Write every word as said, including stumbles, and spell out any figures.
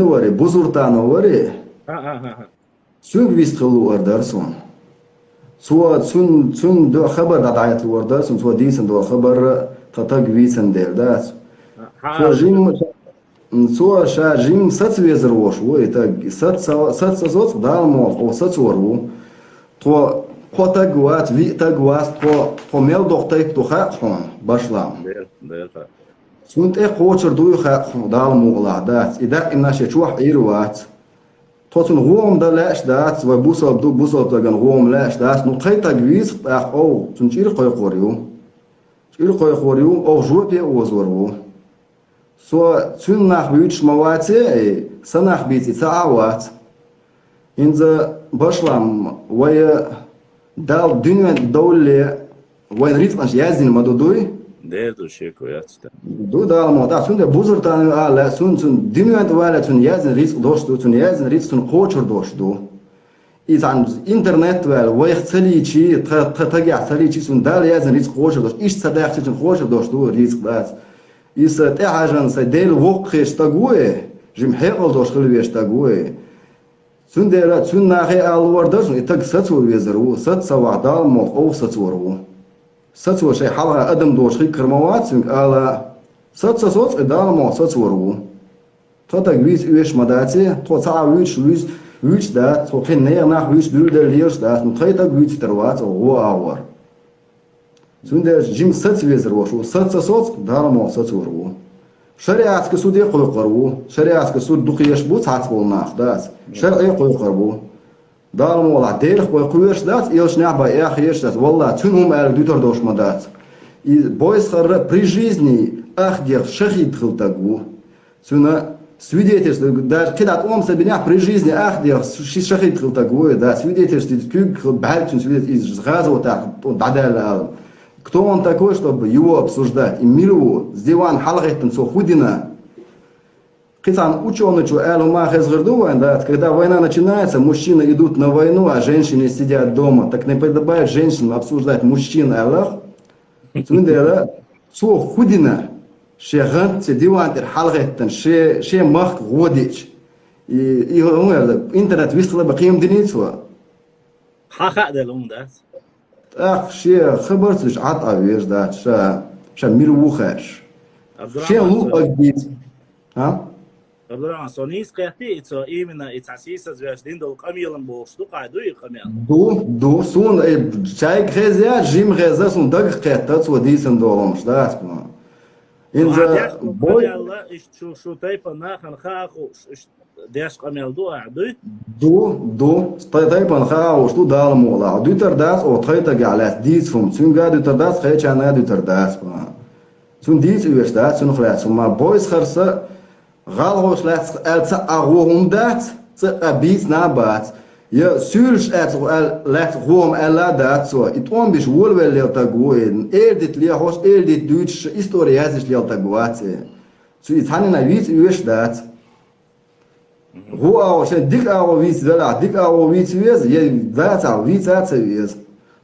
вари, Бузуртанов вари. Цуьнга вист хила луур дара суна. Цо цуьн, цуьнан дуьхьа хабар дӀадахьийта луур дара суна, цо дийцина долу хабар тхан таг вийцина дела дац. Цо жимма, цо ша жимма саца везар волуш ву и таг. Саца, саца ца соцу, Дала мукъалахь, оха сацор ву. Тхо, тхо таг вац, виъ таг вац, тхо, тхо мел доккха тайпа ду хаьа хьуна, башлам. Цунна тӀе кхочур дуй хаьа хьуна, Дала мукъалахь, дац. И даима шен чохь Ӏийр вац. Тхо цунна гӀома дан лаьаш дац, вай бусалба ду, бусалба тагана гӀома лаьаш дац. Ну, тхайн таг вийца тӀаккха оха цунна чӀир кхойкхор ю. ЧӀир кхойкхор ю, оха жопе а озор ву. Со цуьнан нах буьйцуш ма вац, ай, сан нах бийца и ца Ӏа а вац. ХӀинца башлам вай Далла дуьнен тӀе довлале, вайн рицкъанаш яздина ма ду дуй? Дера ду, шеко яц тхан. Ду Дала мукъалахь. ТӀаккха цуьнан де Бузуртанов ала лаьа, суна цуьнан дуьнен тӀе валале цуьнан яздина рицкъ долуш ду, цуьнан яздина рицкъ цунна кхочур долуш ду. И цхьана интернет ваьлла, вайх ца лийчи, тха, тха тагехь ца лийчи, цунна Далла яздина рицкъ кхочур долуш, иштта ца даьхчи, цунна кхочур долуш ду рицкъ дац. Иза тӀехьажан сайн Дела воккхахеташ стаг ву и, жима хьекъал долуш хила везаш стаг ву и. Цундела цуьнан нахе а ала луур дара суна, и таг сацо везар ву, саца ца вахь, Дала мукъалахь, оха сацор ву. Сацо шайн хьалха адам доцуш хир ма вац цуьнга ала, саца ца соцу, и Дала мукъалахь, сацор ву. Тхан таг вийца оьшуш ма дац, тхо ца Ӏа вуьйцуш вуьйц-, вуьйцуш дац, тхо кхин нехан нах вуьйцуш дуьйладелла лелаш дац, ну тхайн таг вуьйцуьйтур вац оха гӀо агӀор. Цундела жима саца везар волуш ву, саца ца соцу, Дала мукъалахь, сацор ву. ШариӀатский суде кхойкхур ву. ШариӀатский суд дукха еш бу цхьацца болу нах, дац. ШарӀе кхойкхур бу. Дала мукъалахь, Делах бай кхоьруш дац, элчанехь бай эхь еш дац. Валлахь, цуьнан хӀума аьлла дуьтур долуш ма дац. И Бойсхарра при жизни ахь дегӀ шахид хила таг ву. Цуьнан свидетельство, даже кхидӀа тӀом ца бинехь, при жизни ахь дегӀ ши шахид хила таг ву, да, свидетельство куьйга хила баьлла цуьнан свидетельство, иза гӀазотехь дӀадаьлла ала. Кто он такой, чтобы его обсуждать? И мила ву, с дивана хьалагӀеттина цо хӀун дина? Кхин цхьана учёныйчо аьлла хӀума хезар ду вайн, да, когда война начинается, мужчины идут на войну, а женщины сидят дома. Так не подобает женщинам обсуждать мужчин, аьлла. Цундела цо хӀун дина, шен гӀант цу диван тӀера хьалагӀеттина, шен, шен махка гӀо деъча? И, и хӀун аьлла, интернет вистхила бан кхин хӀума диний цо? Хьан хаа делла хӀума дац? ТӀаккха шен хабар ца деш Ӏад Ӏа везаш дац, ша, ша мила ву хаьаш. Шен луъург дийца. А? Абдурахьман, со нийса кхетти, и цо именно и цхьа сийсазвеш дина долу къамелан бохуш ду, кхай ду и къамел? Ду, ду. Суна, э, чайга хеза, жима хеза, суна дагах кхетта, цо дийцина долу хӀумаш, дац ма. Ва ХӀинца деш ду бой къамел, иштта шу, шу тайпана нахана хаа хууш, иштта деш къамел ду ахь, дуй? Ду, ду. Тай-, тайпана хаа хууш ду, Дала мукъалахь. Дуьтар дац, о, тхайтагахь лаьцна дийца хӀума. Цуьнга а дуьтар дац, кхечарна а дуьтар дац ма. Цунна дийца оьшуш дац, цунах лаьцна хӀума. Бойсхарса ГӀалгӀаш лаьцна аьлла ца а гӀо хӀума дац, цӀа а бийцина а бац. Я суьйлаш аьлла, лаьцна гӀо хӀума аьлла а дац цо. И тӀом беш волавелла лела таг ву и. Эр дита лехьош, эр дита дуьйцуш, истори яздеш лела таг вац и. Цу и цхьанна вийца оьшуш дац. ГӀо агӀо, шайн дика агӀо вийца велахь, дика агӀо вийца веза, я дацахь, вийца а ца веза.